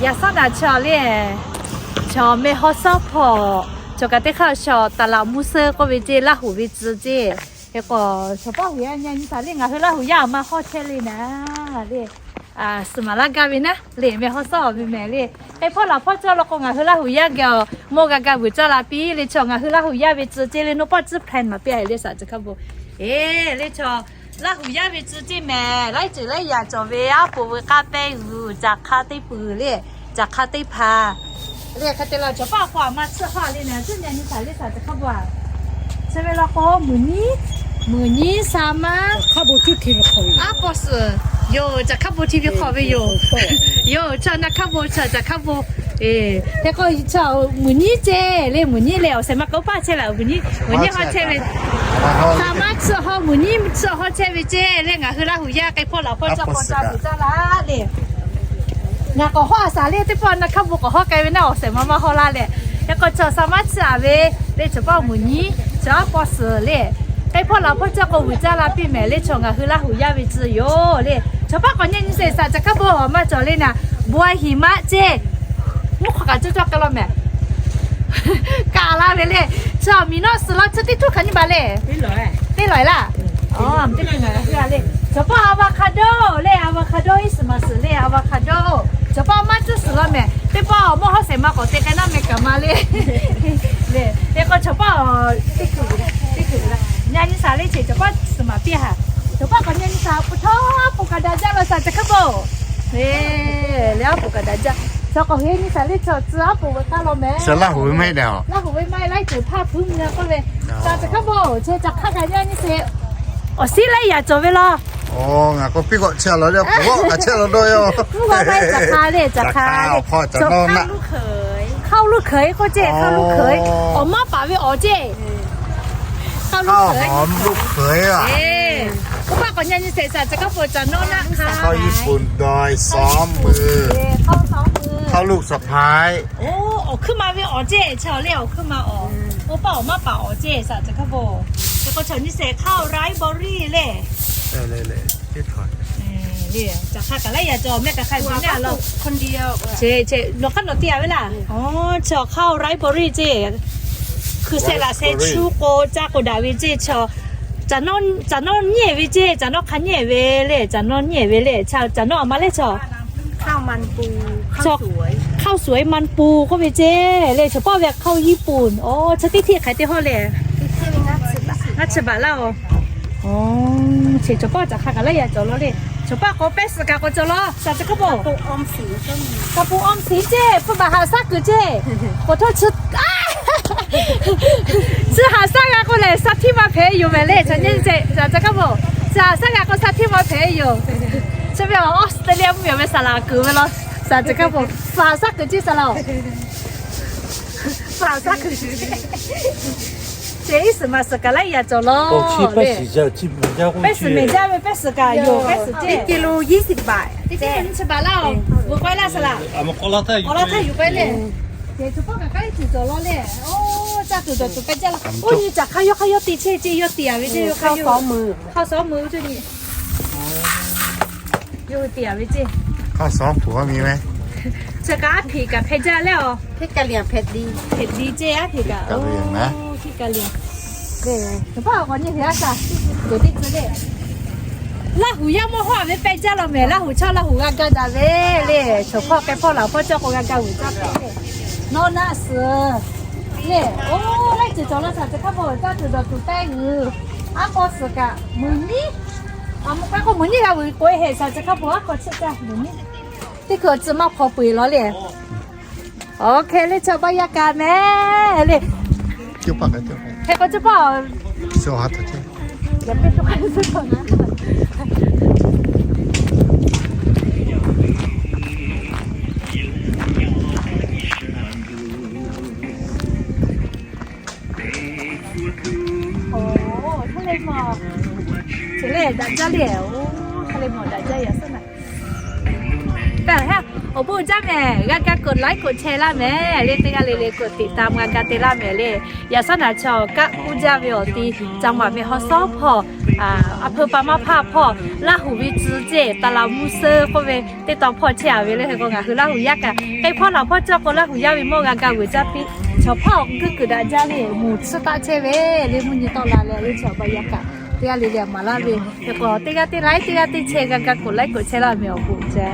Yaꞈ shawˉ naꞈ chaw le, chaw meh haw shawˉ hpawˇ, chaw kaꞈ teˇ hk'aˇ chaw taˍ laꞈ mvuhˇ suhˉ k'oˆ ve ceˇ, Laˇ huˍ ve tcuh ceˇ. Hk'e k'o, chaw paˆ hui a nyi a nyi shaˍ le, ngaˬ hui Laˇ huˍ yaˇ awˬ ma hawˇ chehˇ le naˍ le. Suhˍ maˍ laˇ gaˇ ve naˉ le, meh haw shawˉ ve mehˍ le. K'ai hpawˇ laˬ hpawˇ cawˇ law k'o, ngaˬ hui Laˇ huˍ yaˇ geh awˬ mawˇ g'a ga vuiˬ caˇ la piˇ le. Chaw ngaˬ hui Laˇ huˍ yaˇ ve tcuh ceˇ le, nawˬ pawˆ tcuhˉ plan maˍ piˇ a le, shaˍ chi hk'a bon. Eˬ, le chaw Laˇ huˍ yaˇ ve tcuh ceˇ mehˍ, laiˉ ceuˬ laiˉ yaꞈ cawˬ ve, aˉ poꞈ veuꞈ k'aˇ pehˇ g'uiˬ, caꞈ hk'a teˇ peuˬ le, caꞈ hk'a teˇ hpaˍ le. Hk'e te la, chaw paˆ k'o a ma tsuhˇ hawˇ le naˍ, tcuhˉ nyi a nyi shaˍ le, shaˍ chi hk'a bon a. Chi ve law k'o, meuꞈ nyiˉ, meuꞈ nyiˉ sa maˇ, aˉ paw suhˍ yoˬ, caꞈ hk'a bon T V hk'aw ve yoˬ. Yoˬ, chaw na hk'a bon, chaw caꞈ hk'a bon. Hk'e k'o, chaw meuꞈ nyiˉ ceˇ le, meuꞈ nyiˉ leh awˬ shehˍ ma k'oˆ paˇ chehˇ laˬ, meuꞈ nyiˉ, meuꞈ nyiˉ hawˇ chehˇ ve. Sa maˇ tsuhˇ hawˇ, meuꞈ nyiˉ tsuhˇ hawˇ chehˇ ve ceˇ le, ngaˬ hui Laˇ huˍ yaˇ k'ai hpawˇ laˬ hpawˇ cawˇ k'awꞈ ca vuiˬ caˇ la le. Ngaˬ k'awꞈ hawˇ a shaˍ le, teˇ pawˆ na hk'a bon k'awꞈ hawˇ k'ai ve naˉ, awˬ shehˍ ma maˇ hawˇ laˇ leh. Hk'e k'o, chaw sa maˇ tsuhˇ a ve le, chaw paˆ meuꞈ nyiˉ, chaw aˉ paw suhˍ le, k'ai hpawˇ laˬ hpawˇ cawˇ k'o vuiˬ caˇ la piˇ mehˍ le, chaw ngaˬ hui Laˇ huˍ yaˇ ve tcuh yoˬ le. Chaw paˆ k'awꞈ nyi nyi sheˍ, shaˍ chi hk'a bon awˬ ma cawˬ le naˍ, bon a hiˍ maˆ ceˇ. Mvuhˇ hk'aw kaꞈ cawˇ cawˇ k'ai law mehˍ. Kaꞈ la ve le, chaw miˬ nawˇ suhˍ law chi teˇ htuˇ hk'aˬ nyi baˬ le. Teˇ lawˬ laˇ. Chaw paˆ avocado le, avocado iˉ suhˍ maˍ suhˍ le, avocado. Chaw paˆ maˇ tcuhˉ suhˍ law mehˍ, teˇ pawˆ mawˇ hawˉ shehˍ ma k'awꞈ te k'ai naˉ meh kaꞈ ma le. Le, hk'e k'o chaw paˆ teˇ hkui, teˇ hkui la. Nyi a nyi shaˍ le, chi chaw paˆ suhˍ maˍ piˇ haˍ. Chaw paˆ k'awꞈ nyi a nyi shaˍ, pu htawˇ aˉ poꞈ kaꞈ daꞈ jaˇ law shaˍ chi hk'a bon. Le, aˉ poꞈ kaꞈ daꞈ jaˇ. Chaw k'awꞈ hui nyi shaˍ le, chaw tcuh aˉ poꞈ veuꞈ k'aˇ law mehˍ. Laˇ huˍ ve maˇ heˆ le, Laˇ huˍ ve maˇ heˆ, laiˉ ceuˬ hpaˇ hpuiˉ mvuh a k'oˆ ve. Shaˍ chi hk'a bon, chi caꞈ hk'a kaꞈ nyi a nyi sheˍ. Awˬ shiˉ laiˉ yaꞈ cawˬ ve law. Ngaˬ k'o piˇ k'awꞈ chehˇ a law le, k'o k'awꞈ chehˇ law dawˇ yaˇ. Mvuhˇ g'aw maˇ heˆ, caꞈ hk'a le, caꞈ hk'a le. Hk'aˇ luˇ hkeuˍ k'oˆ ceˇ, hk'aˇ luˇ hkeuˍ. Awˬ maˇ paˍ ve awˬ ceˇ. Hk'aˇ luˇ hkeuˍ. K'oˆ paˆ k'awꞈ nyi a nyi sheˍ, shaˍ chi hk'a bon caꞈ nawˇ naˆ hk'a. ข้าวญี่ปุ่นดอยซ้อมมือ ข้าวลูกสะใภ้ Oˇ, awˬ hkuiˉ ma ve awˬ ceˇ, chaw le awˬ hkuiˉ ma awˬ. Oˇ paˆ awˬ maˇ paˍ awˬ ceˇ, shaˍ chi hk'a bon. Hk'e k'o chaw nyi sheˍ ข้าวไรซ์เบอร์รี่ le. Caꞈ hk'a kaꞈ laiˉ yaꞈ cawˬ meh, kaꞈ hk'a bon naˉ law. Nawˬ hk'aˇ nawˬ te a ve laˇ. Chaw ข้าวไรซ์เบอร์รี่ ceˇ. Hkui sheh laꞈ sheh chu k'o caˇ k'o daꞈ ve ceˇ, chaw. Caꞈ nawˇ nyiˇ ve ceˇ, caꞈ nawˇ hk'a nyiˇ ve le, caꞈ nawˇ nyiˇ ve le, caꞈ nawˇ a ma le chaw. ข้าวมันปู ข้าวสวย ข้าวสวยมันปู k'oˆ ve ceˇ le, chaw paˆ ve ข้าวญี่ปุ่น awˬ, chaw teˇ htiˇ hk'aˬ te hawˇ le. Ngaˇ chi baꞈ laˇ oˬ. Awˬ, chi chaw paˆ caꞈ hk'a kaꞈ laiˉ yaꞈ cawˬ law le. Chaw paˆ k'awꞈ pehˇ suhˍ kaꞈ k'awꞈ cawˬ law, shaˍ chi hk'a bon. Kaˍ puˍ ออมสิน ceˇ, hpu baˬ haꞈ shaˉ kuiˬ ceˇ. K'awꞈ htawˇ chi, chi haꞈ shaˉ g'a k'o lehˬ, sa htiˇ ma hpehꞈ yoˬ mehˍ le, chaw nyi sheˍ, shaˍ chi hk'a bon. Chi haꞈ shaˉ g'a k'o sa htiˇ ma hpehꞈ yoˬ. Chi ve awˬ Australia mvuhˇ miˬ ve saˍ laꞈ kuiˬ ve law, shaˍ chi hk'a bon. Hpu haꞈ shaˉ kuiˬ ceˇ saˍ laꞈ. Hpu haꞈ shaˉ kuiˬ. Chi iˉ suhˍ maˍ suhˍ kaꞈ laiˉ yaꞈ cawˬ law. Pehˇ suhˍ mehˍ jaˇ ve, pehˇ suhˍ kaꞈ yoˬ, pehˇ suhˍ ceˇ. Teˇ กิโล ยี่สิบบาท Teˇ htiˇ nyi chi baˬ laˇ oˬ. Vuiˬ k'ai laˇ saˍ laꞈ. Awˬ laˇ htaˇ yuˬ k'ai le. Teˇ ceuˬ paˆ kaꞈ k'ai tuˬ cawˬ law le. Oˇ, caˇ tuˬ dawˬ tuˬ k'ai jaˇ laˇ. Oˇ nyi caꞈ hk'a yawˇ hk'a yawˇ te chehˇ ceˇ, yawˇ te a ve ceˇ, yawˇ hk'a yawˇ. Hk'a sawˉ meuꞈ oˇ ceuˬ nyi. Yawˇ hui te a ve ceˇ. Hk'a sawˉ pfuhˍ a mi meh. Chi kaꞈ aˉ hpeꞈ kaꞈ hpehꞈ jaˇ leh awˬ. Hpeꞈ di ceˇ aˉ hpeꞈ kaꞈ. Hpeꞈ ka liꞈ. Laˇ huˍ yaˇ mawˇ hawˇ a ve pehˇ jaˇ law mehˍ, Laˇ huˍ chaw Laˇ huˍ g'a gaˇ daꞈ ve le. Chaw hpawˇ k'ai hpawˇ laˬ hpawˇ cawˇ k'o g'a gaˇ vuiˬ caˇ hpehꞈ le. Nawˇ naˆ suhˍ le. Oˇ, laiˉ ceuˬ cawˬ law shaˍ chi hk'a bon, caˇ tuˬ dawˬ tuˬ pehˇ g'uiˬ. Aˉ paw suhˍ kaꞈ meuꞈ nyiˉ. Awˬ, meuꞈ k'ai k'o meuꞈ nyiˉ g'a vuiˬ k'oꞈ e heˆ shaˍ chi hk'a bon, aˉ paw chi caˇ meuꞈ nyiˉ. Teˇ hkui awˬ tcuh maˇ hpaw peu eˬ law le. Oˇ, hk'e le chaw baˆ yaˇ ka mehˍ le. Hk'e k'o chi paˆ. Oˇ, hk'e le mawˬ. Chi lehˬ daꞈ jaˇ le. Oˇ, hk'e le mawˬ daꞈ jaˇ yaꞈ suhˉ naꞈ. Kaꞈ ha, awˬ bon jaˇ mehˍ, g'a ga กดไลค์ กดแชร์ laˇ mehˍ le, teˇ g'aˇ le le กดติดตาม g'a ga te laˇ mehˍ le. Yaꞈ suhˉ naꞈ chaw kaˆ uˇ jaˇ ve awˬ ti, caꞈ maˍ ve haw sawˉ hpawˇ, A hpeu pa maˇ hpaˇ hpawˇ Laˇ huˍ ve tcuh ceˇ, taˍ laꞈ mvuh suh k'oˆ ve teˇ taw hpawˇ chehˇ a ve le. Hk'e k'o ngaˬ hui Laˇ huˍ yaˇ kaꞈ k'ai hpawˇ laꞈ hpawˇ cawˇ k'o, Laˇ huˍ yaˇ ve mawˇ g'a ga vuiˬ jaˇ piˇ. Chaw hpawˇ kuiˬ kuiˬ daꞈ jaˇ le, mvuhˇ tsuhˇ taˆ chehˇ ve le, mvuhˇ nyi tawˆ la leh le, chaw pa yaˇ kaꞈ teˇ g'aˇ le le maˍ laˇ ve. Hk'e k'o teˇ g'aˇ teˇ laiˉ teˇ g'aˇ teˇ chehˇ g'a ga k'oˍ laiˉ k'oˍ chehˇ laˇ ve awˬ bon jaˇ.